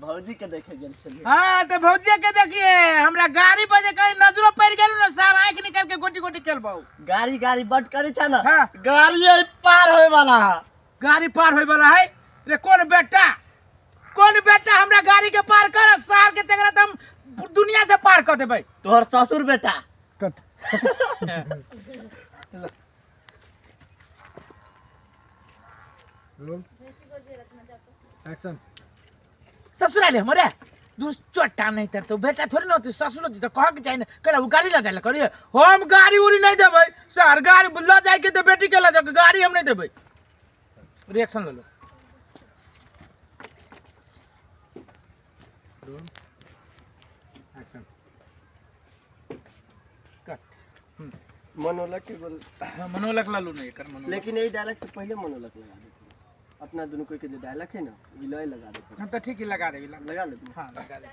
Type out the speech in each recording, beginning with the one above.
भौजी के देखे गेल छलियै। हाँ तो भौजी के देखिए, हमरा गाड़ी पर जे कहीं नजरो पड़ गेल ना, सार आंख निकाल के गोटी गोटी खेलबौ। गाड़ी गाड़ी बड करी छ ना। हाँ। गाड़ी एहि पार होय वाला है। गाड़ी पार होय वाला है रे? कौन बेटा, कौन बेटा हमरा गाड़ी के पार कर, सार के तेकरा त हम दुनिया से पार कर देबै। तोहर ससुर बेटा। कट। Roll action. ससुराले हमरे दू चोटा नहीं तर तो बेटा थोड़ी ना होती, ससुर होती तो कह के चाही ना, कहला उ गाड़ी ल जाए करिए, हम गाड़ी उड़ी नहीं देबै सर, गाड़ी ल जाए के तो बेटी के ल जाए, गाड़ी हम नहीं देबै। रिएक्शन ले लो। Roll action. कट। मनोलक के गोल। हाँ, मनोलक ला लू नहीं एकर मनोलक। लेकिन यही डायलॉग से पहले मनोलक लगा देते, अपना दोनों कोई के जो डायलॉग है ना वही लय लगा देते। हम तो ठीक ही लगा देबी। लगा लेते। हाँ लगा देबी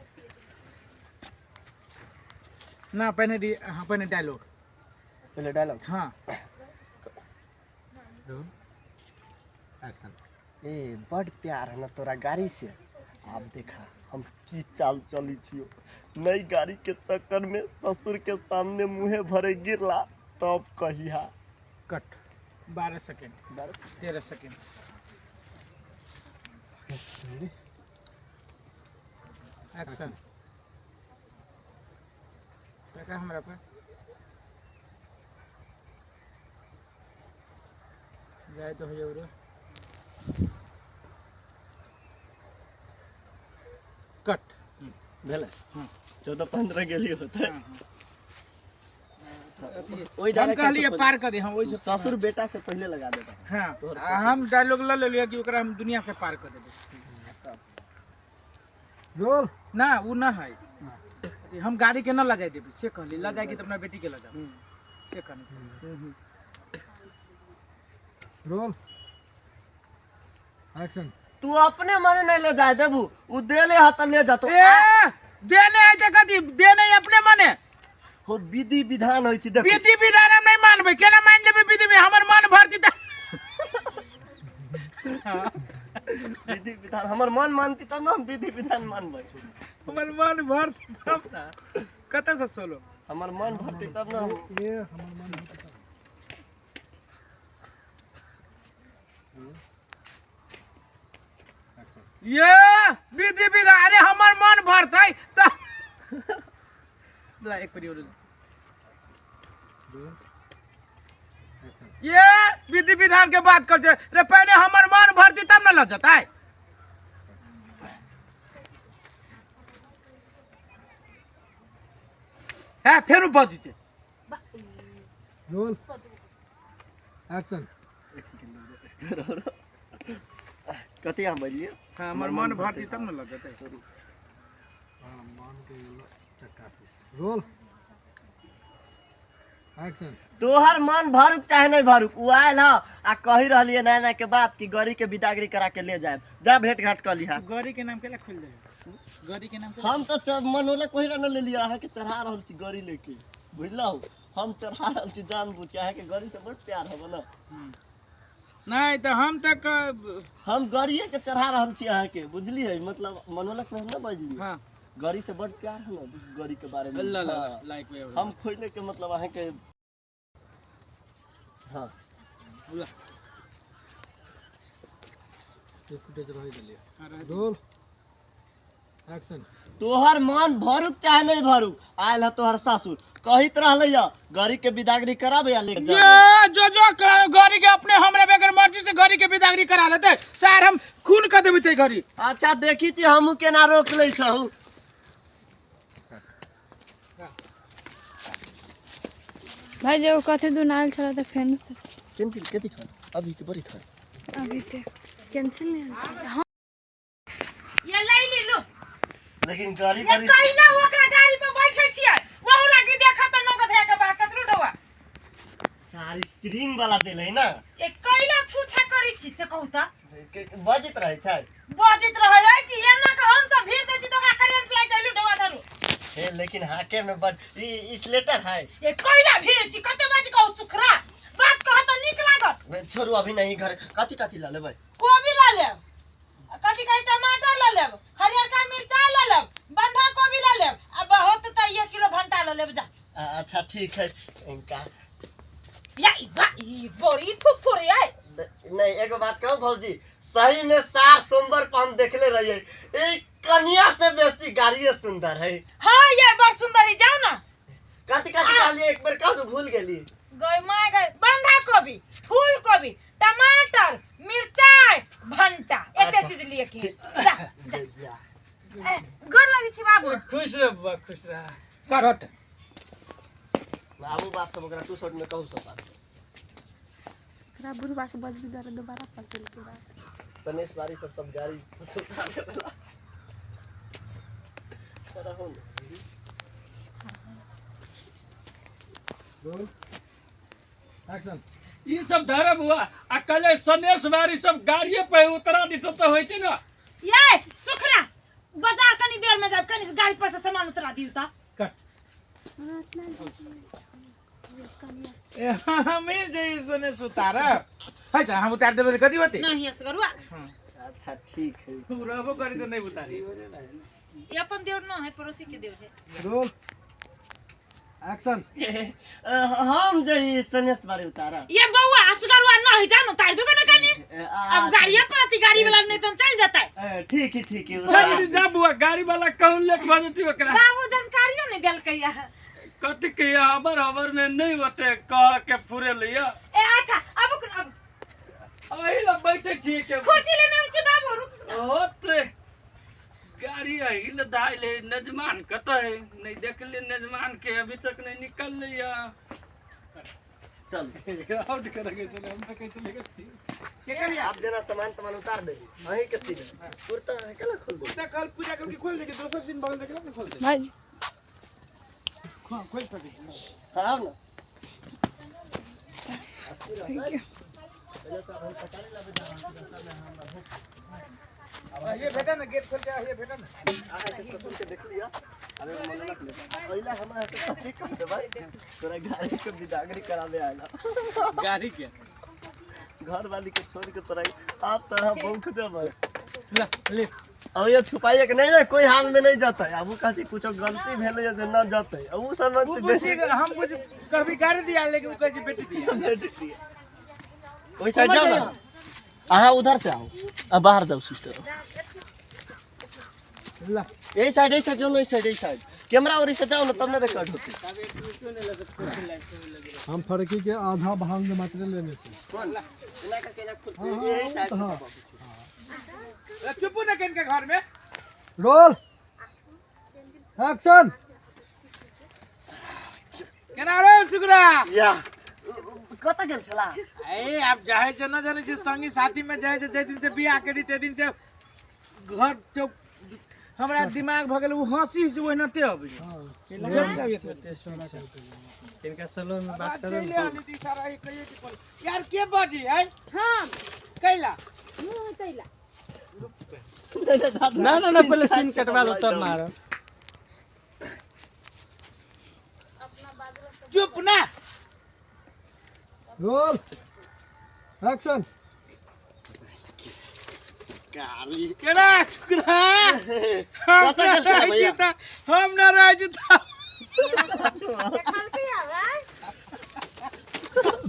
ना पहले। हाँ पहले डायलॉग, पहले डायलॉग। हाँ। Roll action. ए बड़ प्यार है ना तोरा गाड़ी से, आप देखा हम की चाल चली छियो, नई गाड़ी के चक्कर में ससुर के सामने मुँहे भरे गिरला तब कहिया। कट। 12 सेकेंड, 13 सेकेंड। एक्शन। टका हमरा पर जाए तो हो जाओ। कट। भेलै? हाँ। 14-15 गेली होते। हाँ, हाँ। ओहि हम डायलॉग कहलिए पार कर दे, हम ओहि से ससुर बेटा से पहले लगा देता। हाँ तोहर आ हम डायलॉग ल लेलिए कि ओकरा हम दुनिया से पार कर देबै। रोल। ना उ ना है, हम गाड़ी के न ल जाए देबै से कहली, ल जाए के तो अपना बेटी के ल जाओ से कहने छै। Roll action. तू अपने मने नहीं ले जाए देबू, उ देले हा त ले जातो। ए देने है त कथी देने अपने मने हो विधि विधान होइ छै देख। विधि विधान हम नहीं मानबै, केना मान जेबै विधि में, हमर मन भरती त विधि विधान हमर मन मानती तब ना हम विधि विधान मानबै। हमर मन भरती तब ना। कतऽ से सोलो? हमर मन भरती तब ना हम। ये हमर मन भरती। ये विधि विधान, अरे हमर मन भरतै त ला एक परी और। Roll action. ये विधि विधान के बात कर रे, पहले हमर मन भरती तब ना ल जतै। है फेरू बज छै। Roll action. एक सेकंड कथी हम बजलियै? हाँ, हमर मन भरती तब ना ल जतै। हाँ मन के चक्का। Roll action. तोहर मन भरुक चाहे नहीं भरुक, उ आयल ह आ कही रहलियै नया नया के बात कि गरी के बिदागरी करा के ले जाए, जा भेंट घाट कर लिहा। गौरी के नाम केला खोल दे, गौरी के नाम केला। हम तो मनोलक ओहिला न लेलियै, अहाँ के चढ़ा रहल छी गरी लेके, बुझलहुँ? हम चढ़ा रहल छी जानबूझ के, अहाँ के गरी से बड़ प्यार हब ना। नहीं तो हम तक हम गरीये के चढ़ा रहल छी अहाँ के, बुझलियै? मतलब मनोलक में हम न बजलियै। हाँ। गरी से बड़ प्यार है ना, गरी के बारे में। अल्लाह हाँ। लाइक वे हम खोले के मतलब अहाँ के। हाँ एक फुटेज रह गेलियै। Roll action. तोहर मन भरुक चाहे नहीं भरुक, आयल है तोहर सासुर, कहित रहलै या गरी के बिदागरी कराबे या ले जाबे। ये जो जो गौरी के अपने हमरे बगैर मर्जी से गौरी के विदागरी करा लेते सर, हम खून कर देबै ते गौरी। अच्छा देखी छी हमहूँ केना रोक लै छहु। भाई जे कथी दुनाल छला त फेन से कैंसिल कथी खा अभी के बड़ी खा अभी ते कैंसिल नहीं हाँ। ये लै ली लो। लेकिन गाड़ी ये बड़ी कहिला ओकरा गाड़ी पर बैठे छियै, वहु लागी देखत नगद है के बा कतरो ढोआ सारी स्प्रिंग वाला देले है ना। ये कहिला छूछा करै छी से कहू त बजैत रहै छै, बजैत रहै है कि एना के हम सब भीड़ दै छी त ओकरा करेंट लागि जाइ ढोआ धरू। हे लेकिन हाके में बड़ ई स्लेटर है। ये कहिला भीड़ छी कते बाजी कहू सुखरा बात कह त नीक लागत। छोड़ू अभी नहीं घर कथी कथी ला लेबै? कोबी ला लेब, कथी कही टमाटर ला लेब, हरियरका मिर्च अच्छा ठीक है इनका या ई बा ई बड़ी थुथुर रे। नहीं एगो बात कहूँ भौजी, सही में सार सोमवार पर हम देखले रहिए, ई कन्या से बेसी गाड़िए सुंदर है। हां ये बड़ सुंदर है, जाओ ना। कथी कथी कहलिए एक बार कह दू, भूल गेली। गई माय गई, बंधा गोभी, फूल गोभी, टमाटर, मिर्चाई, भंटा, एते चीज लिए के जा जा। गोर लगे छी बाबू। खुश रह बुआ, खुश रह। कट बाबू बात सब ओकरा टू शॉर्ट में कहू सब बात। ओकरा बुढ़वा के बजबी दर दोबारा पलटल के बात। गणेश बारी सब सब गाड़ी सुतारे वाला। रहो ना। Roll action. ई सब धरब हुआ आ कले सनेश बारी सब गाड़िए पे उतरा दित त होइते ना। ये सुखरा बाजार कनी देर में जाब, कनी गाड़ी पर से सामान उतरा दियो ता। कट। ए हमें जैसने सुतारब है त हम उतार देबे कथी होते नहीं असगरुआ। अच्छा ठीक है, रहबो करी त नहीं उतारी। ये अपन देवर न है, पड़ोसी के देवर है। Roll action. हम जे सनेश बारी उतारा। ये बउआ असगरुआ न है, जानो उतार दोगे न कनी। अब गाड़िया पर अति गाड़ी वाला नहीं तो चल जाता है। ठीक है ठीक है, जा बुआ गाड़ी वाला कहूं लेक भजती ओकरा। बाबू जानकारियो नहीं देलकै है कथी के हबर हबर में नहीं होते कह के फुरे लिया। ए अच्छा अब अब अही ला बैठे छी के कुर्सी लेने छी बाबू, रुक होते गाड़ी अही ले दाइ ले। नजमान कत है नहीं देखले, नजमान के अभी तक नहीं निकल लिया। चल आउट करेंगे चले, हम तो कैसे लेके छी के करिया आप देना सामान तमान उतार दे अही के सीधे कुर्ता है केला खोल दे। कुर्ता कल पूजा करके खोल दे के दोसर दिन बगल देखला न खोल दे भाई खोल सके। हां ना ठीक है। ये बेटा ना गेट खोल के ये बेटा ना आहा के ससुर के देख लिया। अरे मन रख ले पहिला हमरा के कथी कह देबै, तोरा गाड़ी के बिदागरी करावे आएगा। गाड़ी के घर वाली के छोड़ के तोरा आप तरह बौख देबै। ला ले अब ये छुपाइए के नहीं ना, कोई हाल में नहीं जाता है। अब वो कहती कुछ गलती भेले जे ना जाते, अब उ समझ हम कुछ कभी गाड़ी दिया लेकिन उ कहै छै बेटी दिया बेटी दिया। ओइ साइड जाओ ना, अहाँ उधर से आओ, अब बाहर जाओ सिस्टर। ला यही साइड यही साइड जाओ ना, साइड यही साइड कैमरा और से जाओ ना तब ना रिकॉर्ड होती। हम फड़की के आधा भांग मात्र लेने से कौन इना का केना खुद यही साइड से चुप ना कन के घर में। Roll action. केना रे सुगरा या कत गेल छला? ए आप जाए से न जाने छी संगी साथी में जाए से, जे दिन से बियाह करी ते दिन से घर चौक हमरा दिमाग भ गेल उ हंसी से ओहनते अबै। इनका सलो में बात करो सारा ई कहिए कि यार के बाजी है? हां कैला मुंह कैला ना ना ना पहले सीन कटवा लो तब मारो। चुप ना। Roll action. गाली केना सुकरा कत गेल छला भैया? हम ना रह जुता देखल के आवे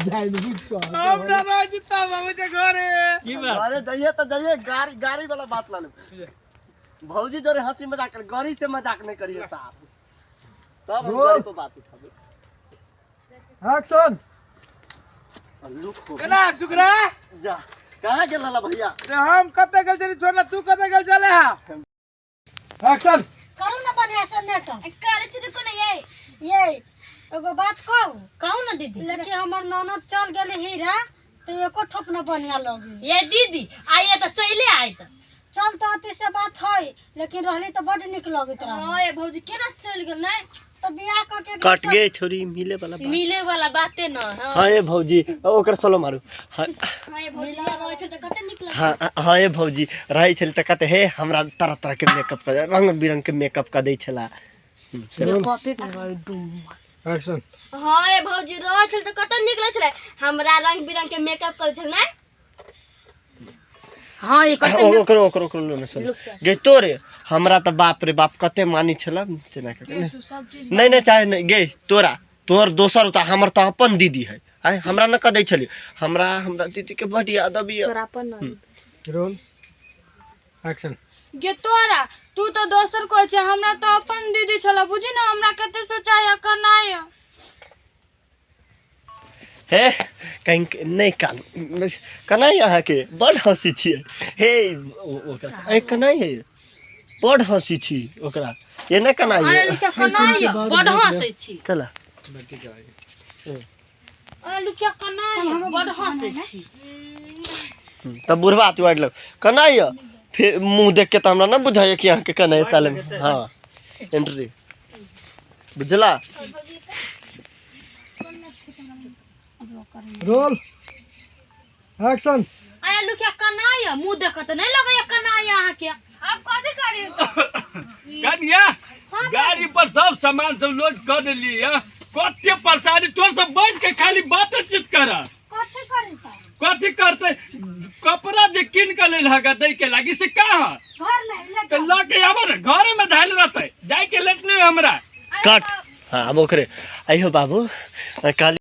जाइन बुझ को हम ना रह जुता बाबू के घरे। की बात? अरे जाइए तो जाइए, गाड़ी गाड़ी वाला बात ला ले। भौजी जोरे हंसी मजाक कर, गाड़ी से मजाक नहीं करिए साहब, तब हम गाड़ी पर बात उठाबे। एक्शन। लुक हो केना सुकरा जा कहाँ गेल हला भैया? रे हम कत गेल छली छोड़ ना, तू कत गेल चले हा? एक्शन। करू ना बढ़िया से मेकअप करे छी रुको ना। ये एगो बात कहू? कहू ना दीदी। लेकिन हमर ननद चल गेली हीरा तो एको ठोप न बढ़िया लगी। ये दीदी आइए तो चले आए तो चल तो अति से बात है, लेकिन रहली तो बड निक लगैत रहे। हां ये भौजी केना चल गेल नहीं तो बियाह क के कट गए छोरी मिले वाला बात, मिले वाला बाते न। हां हां ये भौजी ओकर सोलो मारू। हां हां ये भौजी रहै छल त कते निक लगै। हां हां ये भौजी रहै छल त कते हे हमरा तरह तरह के मेकअप कर, रंग बिरंग के मेकअप कर दै छला। मेकअप एक डूम एक्शन। हां ये भौजी रहै छल त कते निक लगै छलै, हमरा रंग बिरंग के मेकअप कर छल नै। हां ये कते ओकरो ओकरो ओकरो लो न सुन गे तोरे हमरा त बाप रे बाप कते मानी छला जेना के नहीं नहीं चाहे नहीं गे तोरा तोहर दोसर होता, हमर तऽ अपन दीदी है। आय हमरा न कह दै छली, हमरा हमरा दीदी के बड याद अबैया। तोरा अपन न। Roll action. गे तोरा, तू तो दोसर कोइ छै, हमरा तो अपन दीदी छला, बुझी ना हमरा कते सोचाया कनाय। हे कहीं नहि कान कनाइ, अहाँके बड हँसी छियै। हे ओकरा ए कनाइ है, बड हँसी छी ओकरा, ये नहि कनाइ। अरे लुकिया कनाय, बड हँसै छी। कला अरे लुकिया कनाय, बड हँसै छी। तब बुढ़वा अथी वाइट लग कनाइ, फिर मुँह देख के तऽ हमरा नहि बुझाइए कि अहाँके कनाइ ताले। हाँ एंट्री बुझला। Roll action. अरे लुकिया कनाय, मुँह देख तऽ नहि लगैया कनाय अहाँके। आब कथी करी? कनिया, गाड़ी पर सब सामान सब लोड कर देलियै। कते परेशानी तोर सब, बैठ के खाली बातचीत कर। कथी करी त? कथी करते? कपड़ा जे कीन के लेल हगा दै के लागी से कहाँ? घर में ले। तऽ लऽ के आबऽ ने, घरे में धायल रहतै, जाय के लेट नहीं हमरा। कट। हाँ, आब ओकरे अइहो बाबू कहली।